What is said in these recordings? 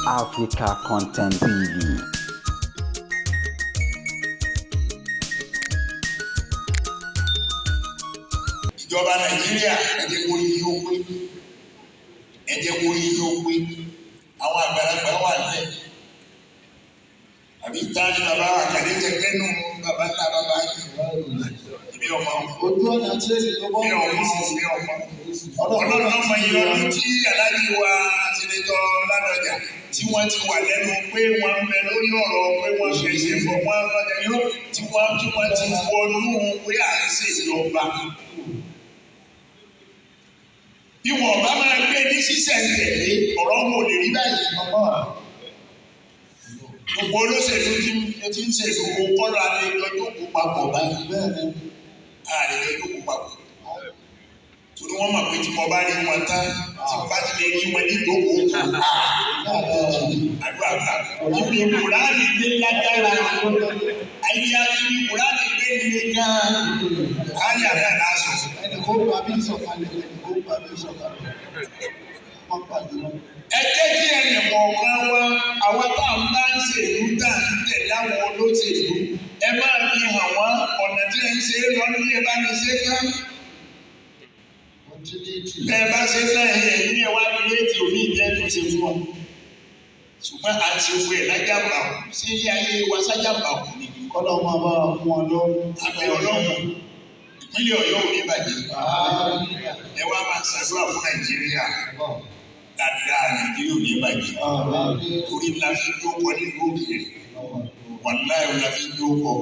Africa Content TV. Ìjọba Nàìjíríà, ẹ jẹ́ kó rí yóò pé, ẹ jẹ́ kó rí yóò pé. Àwọn àgbàlagbà wà lẹ̀, àbí tá ní bàbá àkàdé tẹgbẹ́ nù, bàbá ńlá bàbá yìí, ìbí ọmọ. Ojú ọ̀nà tí èsì tó bọ́. Bí ọmọ, bí ọmọ. Ọlọ́run ọmọ yìí, ọdún tí aláàjì wa Senator Ládọjà tí wọ́n ti wà lẹ́nu pé wọ́n ń bẹ lórí ọ̀rọ̀ pé wọ́n ṣẹ̀ṣẹ̀ bọ̀, wọ́n lọ́jà yóò tí wọ́n ti wọnú pé à ń ṣèjọba. Bí wọn bá máa gbé ní sísẹ̀ntẹ̀lé, ọ̀rọ̀ wọn ò lè rí báyìí. Gbogbo olóṣèlú tí ń ṣèlú kọ́lọ́ àlejò jókòó papọ̀ báyìí. Bẹ́ẹ̀ni. Àlejò jókòó papọ̀ torí wọ́n mọ̀ pé tí mo bá rí wọn tán, tí mo bá ti lè rí wọn ní ìjókòó kan, àdúrà gbà. Ibi Kùránì gbé lágbára ayé, ibi Kùránì gbé nílé gan-an, ayé àná lásán. Ẹnì kó gba bí ìsọ̀kalẹ̀, ẹnì kó gba bí ìsọ̀kalẹ̀, wọ́n pàdé wọn. Ẹ jẹ́ kí ẹnì kọ̀ọ̀kan wa, àwa tá à ń bá ń ṣèlú, tá à ń tẹ̀lé àwọn olóṣèlú, ẹ máa fi hàn wọ́n ọ̀nà tí ẹ ń ṣe é lọ ní ẹ bá ní ṣe tán. Continuity. Ẹ bá ṣe tán, ẹ ní ẹ wá ní létí omi ìtẹ́jú ṣe fún wọn. Ṣùgbọ́n àti òwe ẹ̀ lájàmbá kù sí ilé ayé wa, sájàmbá kù nìyí. Kọ́lọ́ máa bá wa fún wọn lọ. Abẹ́ Ọlọ́run, ìpínlẹ̀ Ọ̀yọ́ ò ní bàjẹ́. Ẹ wá máa ṣàdúrà fún Nàìjíríà dáadáa, Nàìjíríà ò ní bàjẹ́. Torí la fi jókòó nílùú òkèèrè, wàláyé la fi jókòó.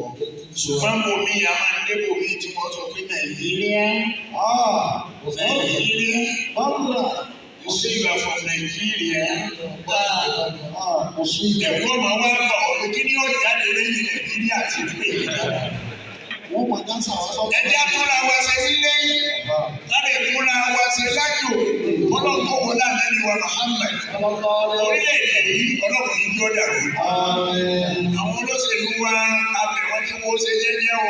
Ṣùgbọ́n bòmí a máa ń débò mí tí wọ́n sọ pé Nàìjíríà, Nàìjíríà, you say you are from Nàìjíríà, ẹ̀kọ́ ọmọ wa bọ̀ ọ́ pé kí ni ó jáde lẹ́yìn Nàìjíríà ti pè é. Wọ́n mọ̀ dáńsà wá sọ́kọ̀. Ẹ jẹ́ àtúnra wa ṣe nílé, káde túnra wa ṣe lájò. Ọlọ́run kò wọlé ànábì wa Muhammad. Orílẹ̀-èdè yìí, Ọlọ́run yìí yóò dàrú. Àwọn olóṣèlú wa, abẹ̀ wọn kí wọ́n ṣe jẹ́jẹ́ o.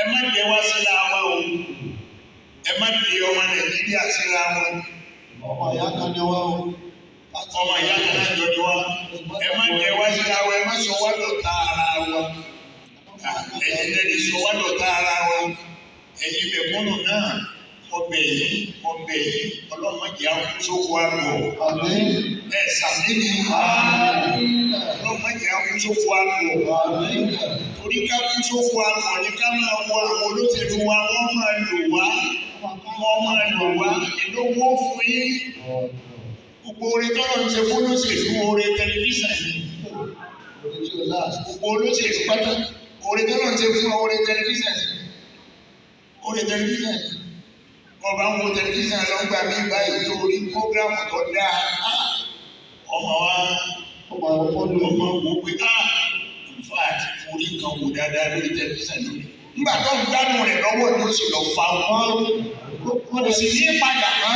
Ẹ má dé wá síra wa o, ẹ má dé ọmọ Nàìjíríà síra wọn. Ọmọ ìyá kan ni wá o. Ọmọ ìyá kan náà jọ ni wá. Ẹ má dé wá síra wa, ẹ má sọ wá dọ̀tá ara wa. Ẹ̀yin lẹ́ni sọ wá dọ̀tá ara wa. Ẹ̀yin mẹ̀kúnnù náà, ọbẹ̀ yìí, ọbẹ̀ yìí, ọlọ́mọdé akúnṣokò àgọ̀. Àmín. Ẹ sàmì ní ọlọ́mọdé akúnṣokò àgọ̀. Àmín. Torí ká kúnṣokò àgọ̀ ni ká máa wọ àwọn olóṣèlú wa, wọ́n máa lò wá, wọ́n máa lò wá. Ìlówó fún yín, gbogbo oore tọ́lọ̀ ń ṣe fún olóṣèlú, oore tẹlifíṣàn ni. Gbogbo olóṣèlú pátá, oore tọ́lọ̀ ń ṣe fún oore tẹlifíṣàn ni, oore tẹlifíṣàn ni. Ọba ń wo tẹlifíṣàn ló ń gbà mí báyìí tó rí program tó dáa, ọmọ wa ọmọ wo pé, in fact, orí kan wò dáadáa lórí tẹlifíṣàn lónìí. Nígbà tó ń gbádùn rẹ̀ lọ́wọ́ ni ó sì lọ fa wọn, kò sì ní padà mọ́.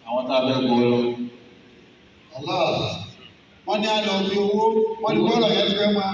Àwọn tá a fẹ́ gbọ́ lọ. Wọ́n ní á lọ bí owó, wọ́n ní bọ́ọ̀lù yẹn ti fẹ́ máa.